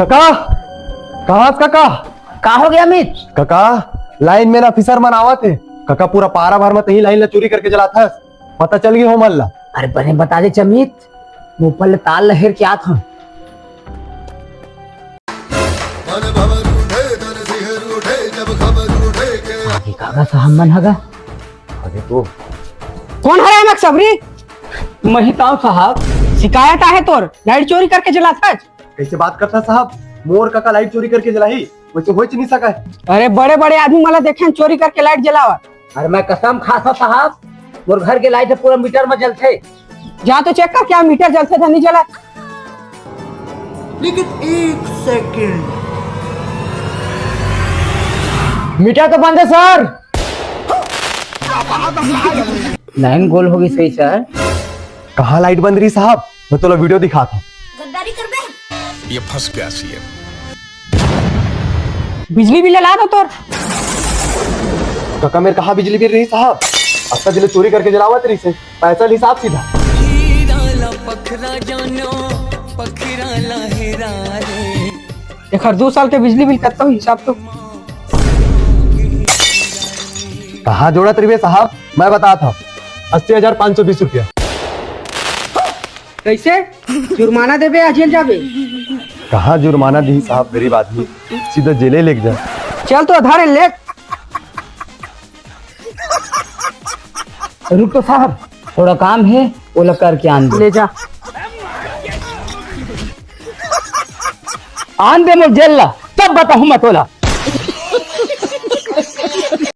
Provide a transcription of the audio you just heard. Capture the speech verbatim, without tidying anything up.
कका, कहाँ हस कका? का हो गया अमित? कका, लाइन में ना officer मन आवत हे। कका, पूरा पारा भर में तहीं लाइन ला चोरी करके जलाथस। पता चल गई हो मन ला। अरे बने बता दे चमित, मैं ऊपर ले ताल लहेर के आत हूँ। आगे कागा साहब मन हगा। अरे तो कौन हरे एमा सबरी? महिताओ साहब, शिकायत आहे तोर, लाइट चोरी करके जलाथस। कैसे बात करथस साहब? मोर कका लाइट चोरी करके जलाही, वैसे होच नहीं सका है। अरे बड़े बड़े आदमी मन ला देखे चोरी करके लाइट जलावत। अरे मैं कसम खाथों साहब, मोर घर के लाइट ह पूरा मीटर में जलथे। जा तो चेक कर, क्या मीटर जलथे धनी जला। लेकिन एक सेकंड। मीटर तो बंद है सर। लाइन गोल हो गई सही सर। कहाँ लाइट बंद रही साहब? मैं तोला वीडियो दिखाता हूँ। गद्दारी कर बे। ये फंस गया सीएम। बिजली बिल ला दो तोर। कका मेर कहाँ बिजली बिल रही साहब? अत्ता जिले चोरी करके जलावत रही से, पैसा हिसाब सीधा। एखर दो साल के बिजली बिल कत्ता हो हिसाब तो। कहाँ जोड़त रहिबे साहब, मैं बतात हूँ, अस्सी हजार पाँच सौ बीस रुपया। कैसे? जुर्माना देबे या जेल जाबे? कहाँ जुर्माना दी साहब, गरीब आदमी, सीधा जेले लेके जा। चल तो आधार ले। रुक तो साहब, थोड़ा काम है, ओला करके आन दे। ले जा। आन दे मोर जेल ला, तब बताहूँ मैं तोला।